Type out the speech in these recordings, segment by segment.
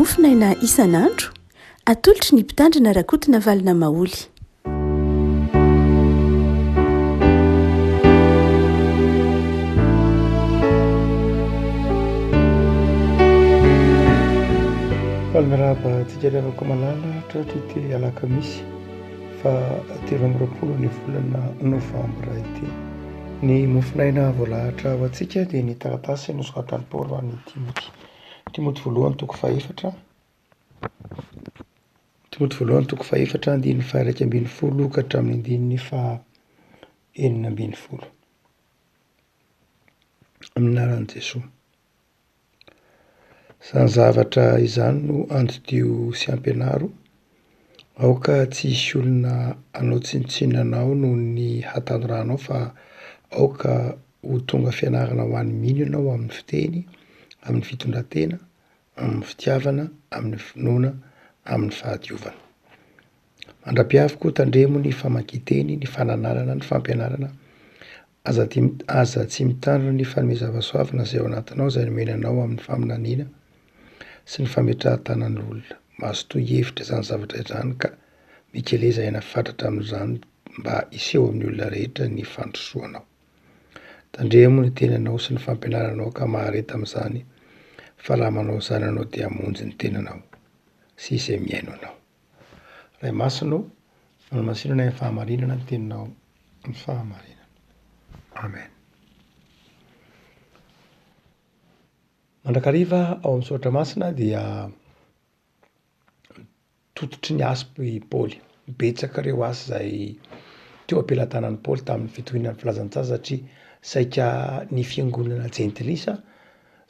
Mofonaina isan'andro, atolotry ny Mpitandrina Rakotonavalona Maholy. Faly miarahaba antsika ry havako malala tratry ity alakamisy faha 23 ny volana novambra ity. Ny mofonaina voalahatra ho antsika dia ny taratasy nosoratan'i Paoly ho an'i Timoty. Timoty voalohany toko fahefatra, Timoty voalohany toko fahefatra andininy faha-iraika ambin'ny folo ka hatramin'ny andininy faha-enina ambin'ny folo. Amin'ny anaran'i Jesoa. Izany zavatra izany no andidio sy ampianaro, aoka tsy hisy olona hanao tsinontsinona anao noho ny hatanoranao fa aoka ho tonga fianarana ho an'ny mino ianao amin'ny fiteny, amin'ny fitondran-tena, amin'ny fitiavana, amin'ny finoana, amin'ny fahadiovana. Mandra-piavy koa tandremo ny famakian-teny, ny fananarana, ny fampianarana, Aza aza tsy mitandrina ny fanomezam-pahasoavana izay ao anatinao izay nomena anao amin'ny faminaniana sy ny fametrahan-tanan'olona. Mazotoa hihevitra izany zavatra izany ka mikeleza aina fatratra amin'izany mba hiseho amin'ny olona rehetra ny fandrosoanao. Tandremo ny tenanao sy ny fampianaranao ka mahareta amin'izany fa raha manao izany ianao dia hamonjy ny tenanao sy izay mihaino anao. Ray Masina ô, manamasina anay amin'ny fahamarinana ny teninao ny fahamarinana. Amen. Mandrakariva ao amin'ny soratra masina dia tototry ny hasy i Paoly. Betsaka ireo hasy izay teo am-pelatanan'i Paoly tamin'ny fitoriana ny filazantsara satria saika ny fiangonana jentilisa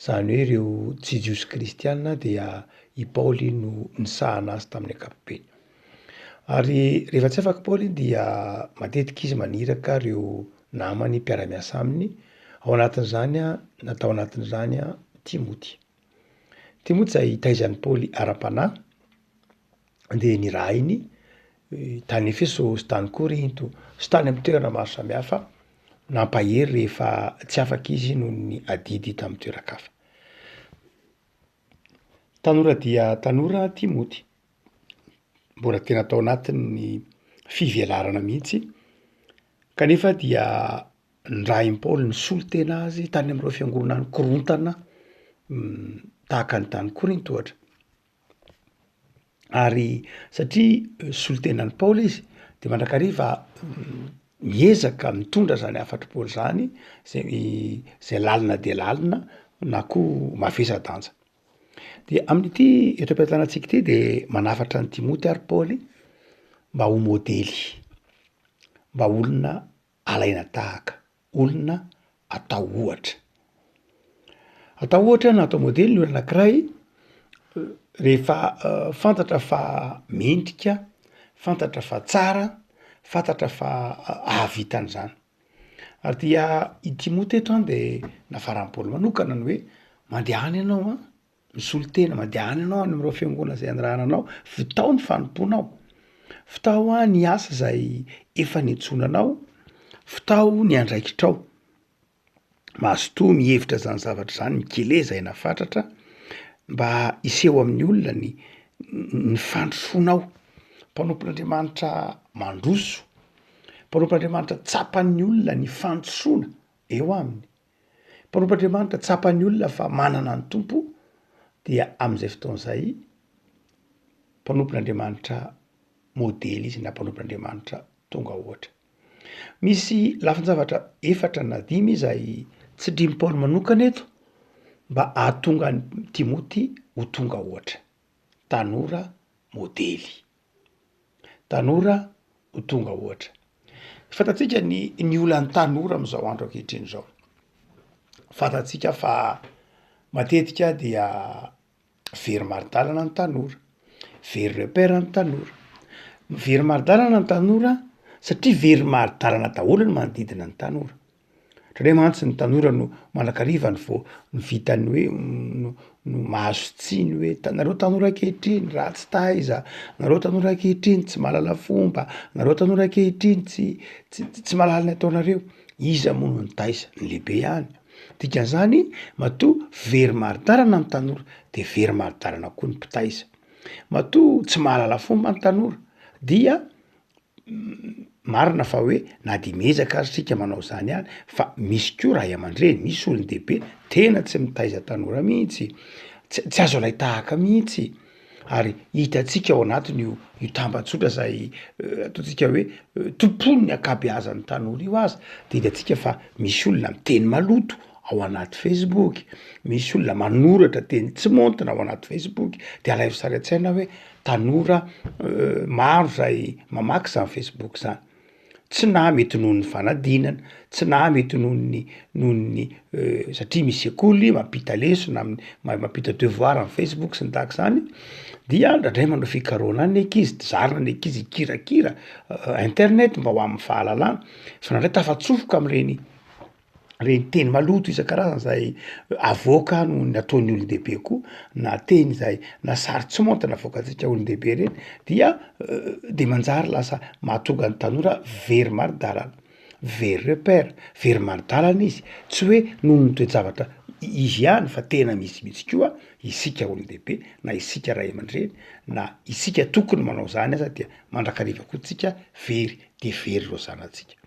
Izany hoe ireo tsy Jiosy kristiana dia i Paoly no nisahana azy tamin'ny ankapobeny. Ary rehefa tsy afaka Paoly dia matetika izy maniraka ireo namany mpiara-miasa aminy, ao anatin'izany na tao anatin'izany Timoty. Timoty izay taizan'i Paoly ara-panahy dia nirahiny tany Efesosy, tany Korinto sy tany amin'ny toerana maro samihafa nampahery rehefa tsy afaka izy noho ny adidy tamin'ny toeran-kafa. Tanora dia tanora Timoty, mbola tena tao anatin'ny fivelarana mihitsy kanefa dia nirahin'i Paoly nisolo tena azy tany amin'ireo fiangonana nikorontana tahaka ny tany Korinto ohatra. Ary satria solontenan'i Paoly izy de mandrakariva miezaka mitondra zany hafatr'i Paoly zany zay zay lalina dia lalina na koa mavesa-danja. De amin'ity eto am-pitantanantsika ity de manafatra an'i Timoty ary Paoly mba ho môdely, mba olona alaina tahaka. olona atao ohatra. Atao ohatra na atao modely ny olona anakiray rehefa fantatra fa mendrika, fantatra fa tsara, fantatra fa ahavita an'izany. Ary dia i Timoty eto an de nafaran'i Paoly manokana ny hoe mandehana ianao an. Misolo tena, mandehana ianao any amin'ireo fiangonana izay anirahana anao, vitao ny fanompoanao, vitao ny asa izay efa niantsoana anao, vitao ny andraikitrao. Mazotoa mihevitra izany zavatra izany, mikeleza aina fatratra mba hiseho amin'ny olona ny ny fandrosoanao. Mpanompon'Andriamanitra mandroso, mpanompon'Andriamanitra tsapan'ny olona ny fandrosoana eo aminy. Mpanompo Andriamanitra tsapan'ny olona fa manana ny Tompo dia amin'izay fotoana izay mpanompon'Andriamanitra modely izy na mpanompon'Andriamanitra tonga ohatra. Misy lafin-javatra efatra na dimy izay tsindrin'i Paoly manokana eto mba hahatonga an'i Timoty ho tonga ohatra, tanora modely. Tanora ho tonga ohatra. Fantatsika ny ny olan'ny tanora am'zao andro ankehitriny zao. Fantatsika fa matetika dia very mari-dalana ny tanora, very repère ny tanora. Very mari-dalana ny tanora satria very mari-dalana daholo ny manodidina ny tanora. Indraindray mantsy ny tanora no mandrakariva no vao no vitan'ny hoe no no mahazo tsiny hoe hitanareo tanora ankehitriny ratsy taiza, nareo tanora ankehitriny tsy mahalala fomba, nareo tanora ankehitriny tsy tsy tsy mahalala ny ataonareo. Iza moa no nitaiza? Ny lehibe ihany. Dikan'izany matoa very mari-dalana ny tanora de very mari-dalana koa ny mpitaiza. Matoa tsy mahalala fomba ny tanora dia marina fa hoe na de miezaka ary sika manao zany ihany fa misy koa ray aman-dreny, misy olon-dehibe tena tsy mitaiza tanora mihitsy, tsy tsy azo alain-tahaka mihitsy ary hitantsika ao anatin'io io tambajotra zay ataontsika hoe tompoin'ny ankabeazan'ny tanora io aza de hitantsika fa misy olona miteny maloto ao anaty facebook, misy olona manoratra teny tsy maontina ao anaty facebook, de alaivo sary an-tsaina hoe tanora maro zay mamaky zany facebook zany, tsy na mety noho ny fanadinana, tsy na mety noho ny noho ny satria misy sekoly mampita lesona am- mampita devoir am facebook sy ny tahak'izany, dia ndraindray manao fikarohana any ny ankizy, zarina ny ankizy hikirakira internet mba ho amin'ny fahalalana, fa ndraindray tafatsofoka am'reny reny teny maloto isan-karazany zay avoaka noho ny ataon'ny olon-dehibe koa na teny zay na sary tsy maontina avoakantsika olon-dehibe reny dia de manjary lasa mahatonga ny tanora very mari-dalana, very repère, very mari-dalana izy, tsy hoe noho ny toe-javatra izy ihany fa tena misy mihitsy koa isika olon-dehibe na isika ray aman-dreny na isika tokony manao zany aza dia mandrakariva koa tsika very de very reo zanatsika.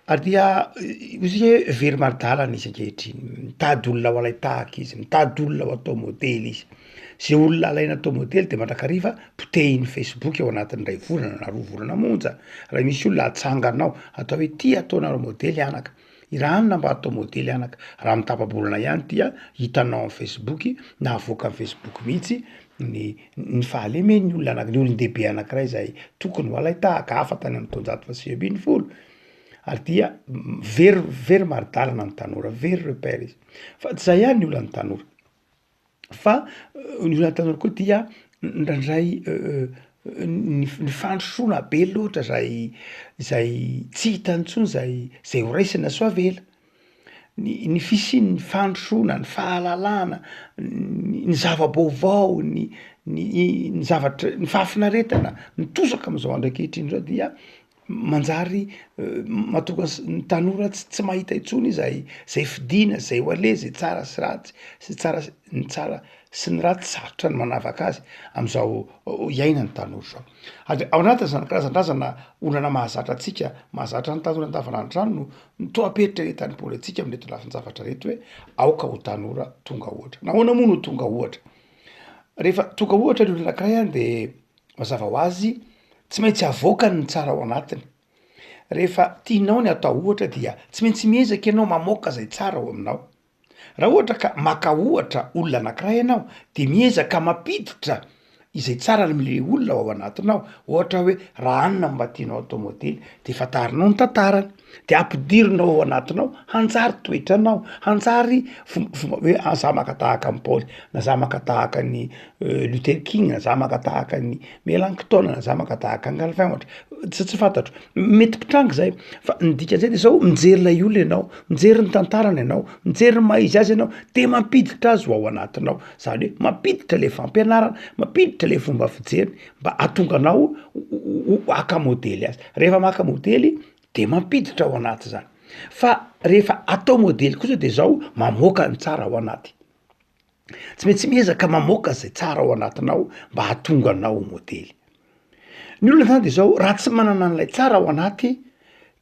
Ary dia hoy isika hoe very mari-dalana izy ankehitriny, mitady olona ho alain-tahaka izy, mitady olona ho atao modely izy, zay olona alaina atao modely de mandrakariva potehin'ny facebook ao anatin'ny iray volana na roa volana monja, raha misy olona atsanganao atao hoe ty ataonareo modely anaka, i ranona mba atao modely anaka, raha mitapa-bolana ihany dia hitanao am facebook na avoakan'ny facebook mihitsy ny ny fahalemen'ny olona anaky- ny olon-dehibe anakiray zay tokony ho alain-tahaka, hafa tany amin'ny taonjato faha 19 ary dia very very mari-dalana ny tanora, very repère izy, fa tsy zay ihany ny olan'ny tanora fa ny olan'ny tanora koa dia indraindray ny ny fandrosoana be loatra zay zay tsy hitany intsony zay zay ho raisina sy ho avela. Ny ny fisian'ny fandrosoana, ny fahalalana, ny zava-baovao, ny ny ny zavatra ny fahafinaretana mitosaka am'zao andro ankehitriny zao dia manjary mahatonga s- ny tanora tsy tsy mahita intsony izay zay fidiana, zay ho aleha, zay tsara sy ratsy, sy tsara sy ny tsara sy ny ratsy sarotra ny manavaka azy am'zao iainan'ny tanora zao. Ary ao anatin'izany karazan-drazana olana mahazatra antsika, mahazatra ny tanora andavanandro zany no Ny toa ampiheritreretan'i Paoly antsika amin'ireto lafin-javatra ireto hoe aoka ho tanora tonga ohatra. Nahoana moa no tonga ohatra? Rehefa tonga ohatra ny olona anankiray an de mazava ho azy tsy maintsy avoakany ny tsara ao anatiny. Rehefa tianao ny atao ohatra dia tsy maintsy miezaka ianao mamoaka zay tsara ao aminao. Raha ohatra ka maka ohatra olona anankiray ianao de miezaka mampiditra izay tsara amle olona ao anatinao, ohatra hoe raha anona mba tianao atao modely de fantarinao ny tantarany de ampidirinao ao anatinao hanjary toetranao, hanjary fomba hoe ah za maka tahaka an'i Paoly na za maka tahaka an'i Luther King na za maka tahaka an'i Melanchthon na za maka tahaka an'i Calvin ohatra, tsy tsy fantatro, mety mpitranga zay fa ny dikan'izay de zao mijery ilay olona ianao, mijery ny tantarany ianao, mijery ny maha izy azy ianao de mampiditra azy ho ao anatinao, zany hoe mampiditra le fampianarana, mampiditra le fomba fijeriny mba hahatonga anao ho haka modely azy, rehefa maka modely de mampiditra ao anaty zany, fa rehefa atao modely kosa de zao mamoaka ny tsara ao anaty. Tsy maintsy miezaka mamoaka zay tsara ao anatinao mba hahatonga anao ho modely. Ny olona zany de zao, raha tsy manana an'ilay tsara ao anaty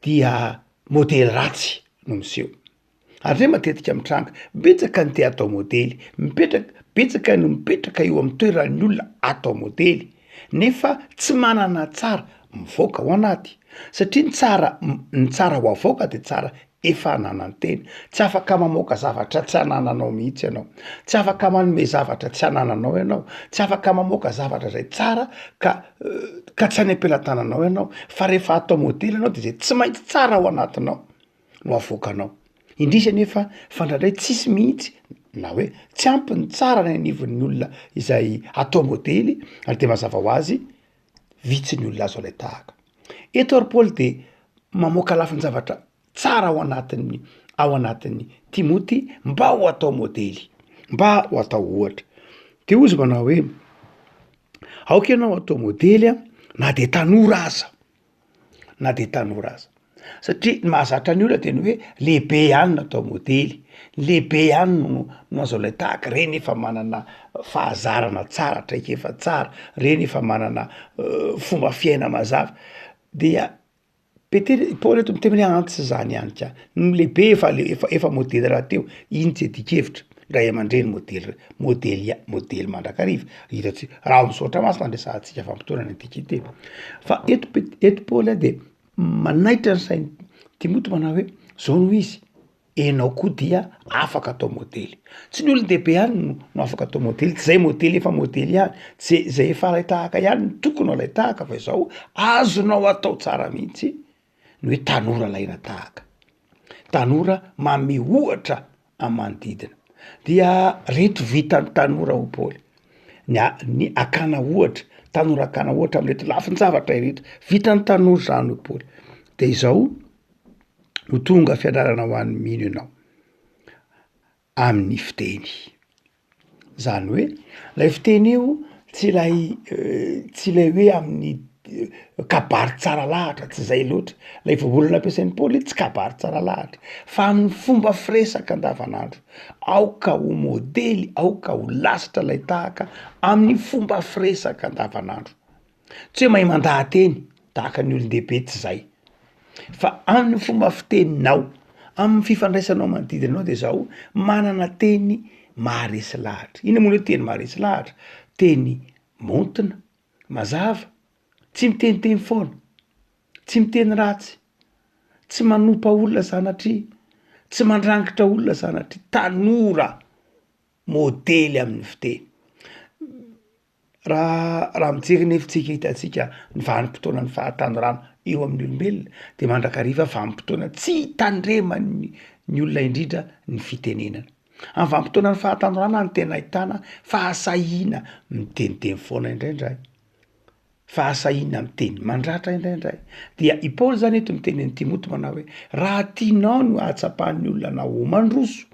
dia modely ratsy no miseho. Ary zay matetika mitranga, betsaka ny te hatao modely, mipetraka, betsaka no mipetraka eo amin'ny toeran'ny olona atao modely nefa tsy manana tsara mivoaka ao anaty satria ny tsara ny tsara ho avoaka de tsara efa ananantena, tsy afaka mamoaka zavatra tsy anananao mihitsy ianao, tsy afaka manome zavatra tsy anananao ianao, tsy afaka mamoaka zavatra zay tsara ka ka tsy any am-pelatananao ianao, fa rehefa atao modely ianao de zay tsy maintsy tsara ao anatinao no avoakanao, indrisy anefa fa ndraindray tsisy mihitsy na hoe tsy ampy ny tsara any anivon'ny olona izay atao modely ary de mazava ho azy vitsy ny olona azo alain-tahaka. Eto ary Paoly de mamoaka lafin-javatra tsara ao anatin'ny ao anatin'ny Timoty mba ho atao modely, mba ho atao ohatra. De hozy manao hoe aoka ianao atao modely a na de tanora aza, na de tanora aza. Satria ny mahazatra ny olona de ny hoe lehibe ihany no atao modely. Ny lehibe ihany no no azo alain-tahaka, reny efa manana fahazarana tsara, traikefa tsara, reny efa manana fomba fiaina mazava, dia Petera, i Paoly eto miteny hoe an tsy zany ihany ka, ny lehibe efa le- efa efa modely rahateo, iny tsy iadian-kevitra, ray aman-dreny modely modely ia- modely mandrakariva, hitantsika raha ao am'soratra masina no resahantsika vanim-potoana ny antiquité, fa eto Pet- eto Paoly a de manaitra ny sain'i Timoty manao hoe zao no izy, enao koa dia afaka atao modely, tsy ny olon-dehibe ihany no no afaka atao modely, tsy zay modely efa modely ihany, tsy zay efa alai-tahaka ihany no tokony ho alai-tahaka fa izao azonao atao tsara mihitsy ny hoe tanora alaina tahaka, tanora manome ohatra amy manodidina, dia reto vitan'ny tanora hoy Paoly, ny a- ny akana ohatra, tanora akana ohatra am'reto lafin-javatra ireto, vitan'ny tanora zany hoy Paoly, de izao. Ho tonga fianarana ho an'ny mino ianao amin'ny fiteny, zany hoe lay fiteny io tsy ilay tsy ilay hoe amin'ny kabary tsara lahatra tsy zay loatra, lay voambolana ampiasain'i Paoly tsy kabary tsara lahatra fa amin'ny fomba firesaka andavanandro, aoka ho modely, aoka ho lasitra lay tahaka amin'ny fomba firesaka andavanandro. Tsy hoe mahay mandaha-teny tahaka ny olon-dehibe tsy zay, fa amin'ny fomba fiteninao, amin'ny fifandraisanao manodidina anao de zao, manana teny maharesy lahatra, inona moa le hoe teny maharesy lahatra? Teny maontina, mazava, tsy miteniteny foana, tsy miteny ratsy, tsy manompa olona sanatria, tsy mandrangitra olona sanatria, tanora modely amin'ny fiteny. Raha raha mijery nefa tsika hitantsika ny vanim-potoanan'ny fahatanorana eo amin'ny olombelona de mandrakariva vanim-potoana tsy hitandreman'ny ny olona indrindra ny fitenenana. Amin'ny vanim-potoanan'ny fahatanorana no tena ahitana fahasahiana miteniteny foana indraindray. Fahasahiana miteny mandratra indraindray. Dia i Paoly zany eto miteny an'i Timoty manao hoe raha tianao no hahatsapan'ny olona anao ho mandroso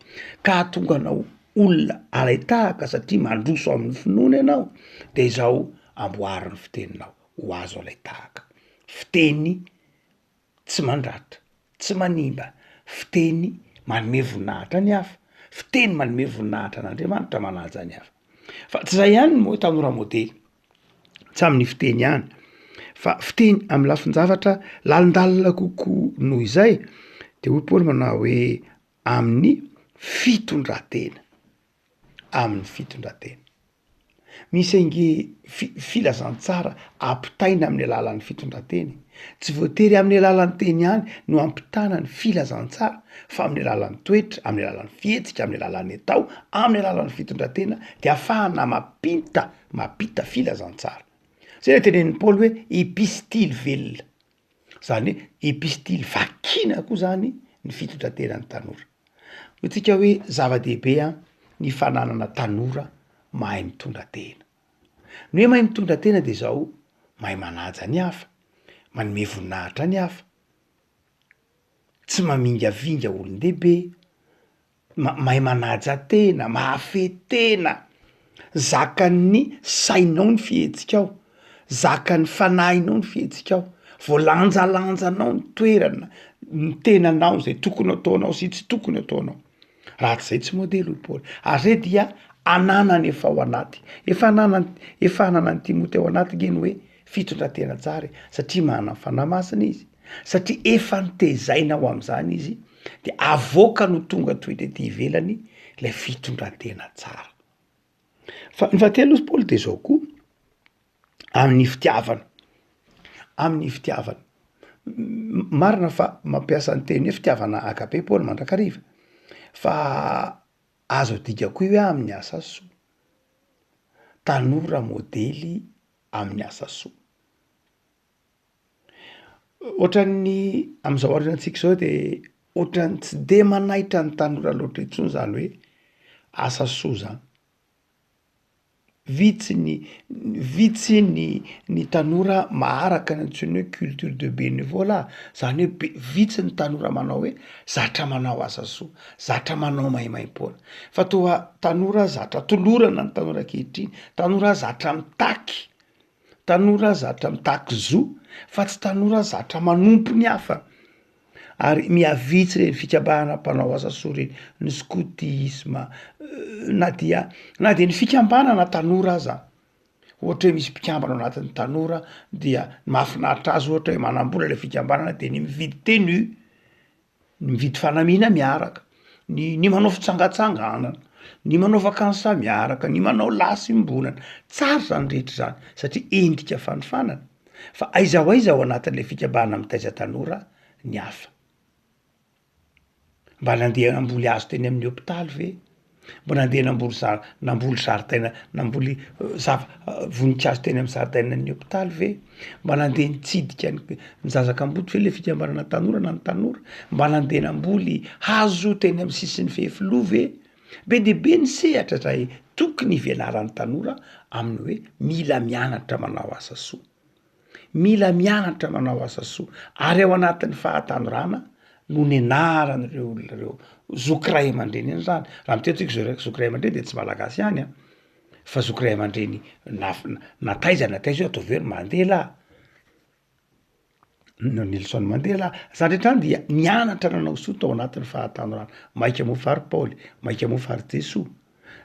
ka hahatonga anao olona alain-tahaka satria mandroso amin'ny finoana ianao de izao amboary ny fiteninao ho azo alain-tahaka. Fiteny tsy mandratra, tsy manimba, fiteny manome voninahitra ny hafa, fiteny manome voninahitra an'Andriamanitra manaja ny hafa. Fa tsy zay ihany ny moa tanora modely, tsy amin'ny fiteny ihany fa fiteny amin'ny lafin-javatra lalindalina kokoa noho izay de hoy Paoly manao hoe amin'ny fitondran-tena, amin'ny fitondran-tena. Misy ange fi- filazantsara ampitaina amin'ny alalan'ny fitondran-tena e, tsy voatery amin'ny alalan'ny teny ihany no ampitana ny filazantsara fa amin'ny alalan'ny toetra, amin'ny alalan'ny fihetsika, amin'ny alalan'ny atao, amin'ny alalan'ny fitondran-tena de afahana mampita mampita filazantsara. Zay le tenenin'i Paoly hoe epistily velona. Zany hoe epistily vakina koa zany ny fitondran-tenan'ny tanora. Hoy tsika hoe zava-dehibe an ny fananana tanora mahay mitondra tena. Ny hoe mahay mitondra tena de zao, mahay manaja ny hafa, manome voninahitra ny hafa, tsy mamingavinga olon-dehibe, mahay manaja tena, mahafehy tena, zakan'ny sainao ny fihetsikao, zakan'ny fanahinao ny fihetsikao, voalanjalanjanao ny toerana, ny tenanao zay tokony ataonao sy tsy tokony ataonao, raha tsy zay tsy modely hoy Paoly, ary zay dia ananany efa ao anaty, efa ananany efa ananan'i Timoty ao anaty nge ny hoe fitondratena tsara e, satria manana ny fanahy masina izy, satria efa notezaina ho am'zany izy, de avoakany ho tonga toetra ety ivelany ilay fitondran-tena tsara. Fa ny fahatelo hozy Paoly de zao koa, amin'ny fitiavana, amin'ny fitiavana, marina fa mampiasa ny teny hoe fitiavana agape Paoly mandrakariva, fa azo adika koa io hoe amin'ny asa soa, tanora modely amin'ny asa soa. Ohatran'ny am'zao andro iainantsika zao de ohatran'ny tsy de manaitra ny tanora loatra intsony zany hoe asa soa zany, vitsy ny vitsy ny ny tanora maharaka ny antsoina hoe culture de benevolat, zany hoe be- vitsy ny tanora manao hoe zatra manao asa soa, zatra manao maimaimpoana, fa toa tanora zatra tolorana ny tanora ankehitriny, tanora zatra mitaky. Tanora zatra mitaky zo fa tsy tanora zatra manompo ny hafa. Ary mihavitsy ireny fikambanana mpanao asa soa ireny, ny skotisma, na dia na dia ny fikambanana tanora aza. Ohatra hoe misy mpikambana ao anatin'ny tanora dia ny mahafinaritra azy ohatra hoe manam-bola le fikambanana de ny mividy tenue, ny mividy fanamiana miaraka, ny ny manao fitsangatsanganana, ny manao vacances miaraka, ny manao lasy iombonana, tsara zany rehetra zany satria endrika fanofanana fa aiza ho aiza ao anatin'le fikambanana mitaiza tanora ny hafa. Mba nandeha namboly hazo teny amin'ny hopitaly ve? Mba nandeha namboly za- namboly zaridaina namboly zava- voninkazo teny amin'ny zaridainan'ny hopitaly ve? Mba nandeha nitsidika ny ny zaza kamboty ve le fikambanana tanora na ny tanora? Mba nandeha namboly hazo teny amin'ny sisin'ny fefiloha ve? Be dia be ny sehatra zay tokony hivelaran'ny tanora amin'ny hoe mila mianatra manao asa soa. Mila mianatra manao asa soa ary ao anatin'ny fahatanorana no nianaran'ireo olona ireo. Zoky ray aman-dreny an'izany, raha miteny tsika zao zoky ray aman-dreny de tsy malagasy ihany an, fa zoky ray aman-dreny na na taiza na taiza io ataovy hoe ry Mandela, na Nelson Mandela, zany rehetra zany dia nianatra nanao soa tao anatin'ny fahatanorana, maika moa fa ry Paoly, maika moa fa ry Jesoa.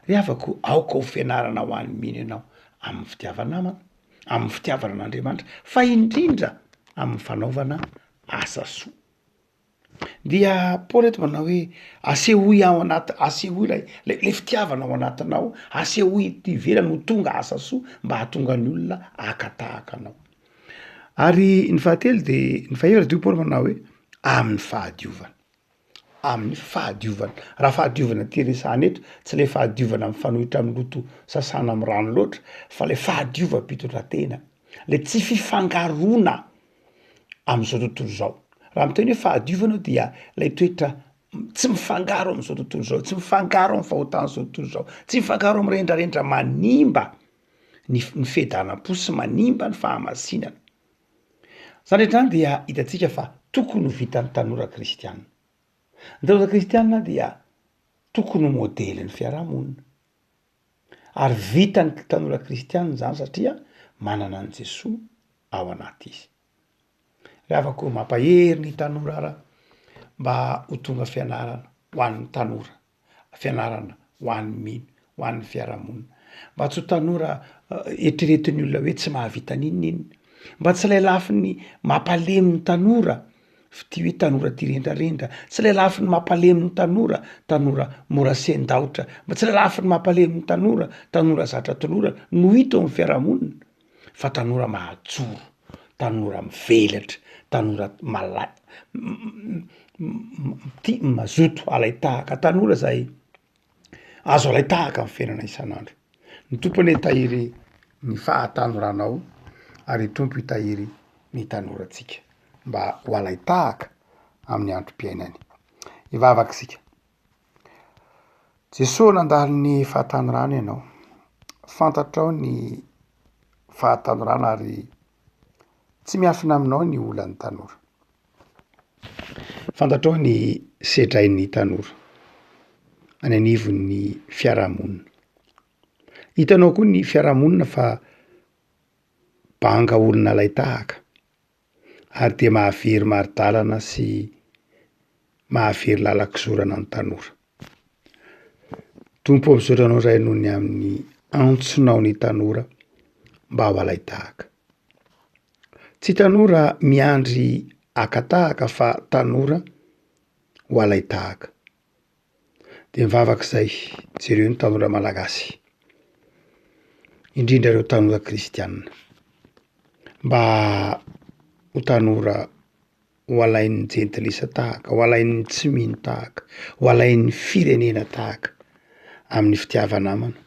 Ry havako, aoka ho fianarana ho an'ny mino ianao amin'ny fitiava-namana. amin'ny fitiavana an'Andriamanitra fa indrindra amin'ny fanaovana asa soa. Dia Paoly eto manao hoe asehoy ao anaty, asehoy ilay lay lay fitiavana ao anatinao, asehoy ety ivelany ho tonga asa soa mba hahatonga ny olona haka tahaka anao. Ary ny fahatelo de ny fahefatra de hoy Paoly manao hoe amin'ny fahadiovana. amin'ny fahadiovana. Raha fahadiovana ity resahana eto, tsy ilay fahadiovana mifanohitra amin'ny loto sasana amin'ny rano loatra, fa ilay fahadiovam-pitondran-tena, le tsy fifangaroana am'zao tontolo zao. Raha miteny hoe fahadiovana aho dia lay toetra tsy mifangaro am'zao tontolo zao, tsy mifangaro am'fahotan'zao tontolo zao, tsy mifangaro am'rendrarendra manimba ny f- ny fiadanam-po sy manimba ny fahamasinana. Zany rehetra zany dia hitantsika fa tokony ho vitan'ny tanora kristiana. Ny tanora kristiana dia tokony ho modelin'ny fiarahamonina. Ary vitan'ny tanora kristiana izany satria manana an'i Jesoa ao anaty izy. Ry havako mampahery ny tanora ara mba ho tonga fianarana ho an'ny tanora. fianarana ho an'ny mino, ho an'ny fiarahamonina. Mba tsy ho tanora eritreretin'ny olona hoe tsy mahavita n'inon'inona. Mba tsy ilay lafiny mampalemy ny tanora, f'ity hoe tanora tia rendrarendra, tsy ilay lafiny mampalemy ny tanora, tanora mora sendaotra, mba tsy ilay lafiny mampalemy ny tanora, tanora zatra tolorana no hita eo amin'ny fiarahamonina fa tanora mahajoro, tanora mivelatra, tanora mala- tia mazoto alain-tahaka, tanora zay azo alain-tahaka amin'ny fiainana isan'andro. Ny Tompo anie hitahiry ny fahatanoranao ary ny Tompo hitahiry ny tanorantsika mba ho alain-tahaka amin'ny androm-piainany. Hivavaka isika. Jesoa nandalo ny fahatanorana ianao, fantatrao ny fahatanorana ary tsy miafina aminao ny olan'ny tanora. Fantatrao ny sedrain'ny tanora any anivon'ny fiarahamonina. Hitanao koa ny fiarahamonina fa banga olona alain-tahaka ary dia mahavery mari-dalana sy mahavery lalan-kizorana ny tanora. Tompo ô misaotra anao izahay noho ny amin'ny antsonao ny tanora mba ho alain-tahaka. Tsy tanora miandry haka tahaka fa tanora ho alain-tahaka. Dia mivavaka izay, jereo ny tanora malagasy, indrindra ireo tanora kristianina, mba ho tanora ho alain'ny jentilisa tahaka, ho alain'ny tsy mino tahaka, ho alain'ny firenena tahaka amin'ny fitiava-namana,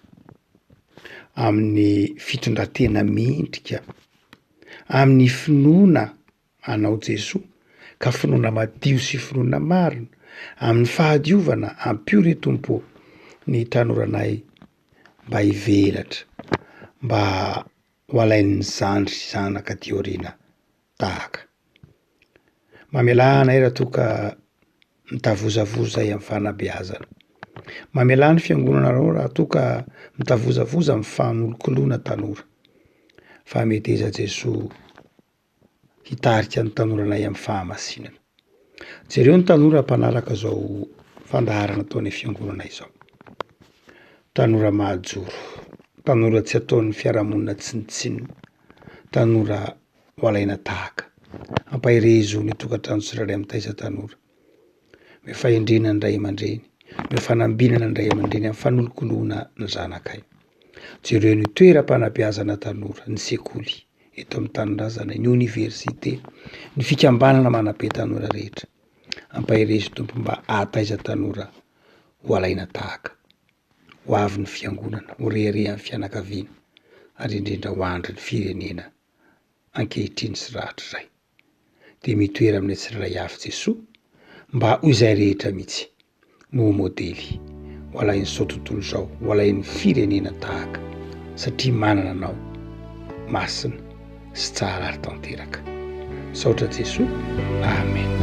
amin'ny fitondran-tena mendrika, amin'ny finoana anao Jesoa, ka finoana madio sy finoana marina, amin'ny fahadiovana, ampio re Tompo ô ny tanoranay mba hivelatra, mba ho alain'ny zandry zanaka aty aoriana tahaka. Mamelà anay raha toa ka mitavozavoza izahay amin'ny fanabeazana. Mamelà ny fiangonanareo raha toa ka mitavozavoza amin'ny fanolokoloana tanora. Fa meteza Jesoa hitarika ny tanoranay amin'ny fahamasinana. Jereo ny tanora mpanaraka izao fandaharana ataon'ny fiangonana izao. Tanora mahajoro, tanora tsy ataon'ny fiarahamonina tsinontsinona, tanora ho alaina tahaka. Ampaherezo ny tokantrano tsirairay mitaiza tanora. Omeo fahendrena ny ray aman-dreny, omeo fanambinana ny ray aman-dreny amin'ny fanolokoloana ny zanakay. Jereo ny toeram-panabeazana tanora, ny sekoly eto amin'ny tanindrazana, ny oniversite, ny fikambanana manabe tanora rehetra. Ampaherezo Tompo mba hahataiza tanora ho alaina tahaka, ho avy ny fiangonana, ho reharehan'ny fianakaviana ary indrindra ho andrin'ny firenena ankehitriny sy rahatrizay. Dia mitoera aminay tsirairay avy Jesoa mba ho izay rehetra mihitsy no ho modely ho alain'izao tontolo izao, ho alain'ny firenena tahaka satria manana anao masina sy tsara ary tanteraka. Misaotra Jesoa. Amen.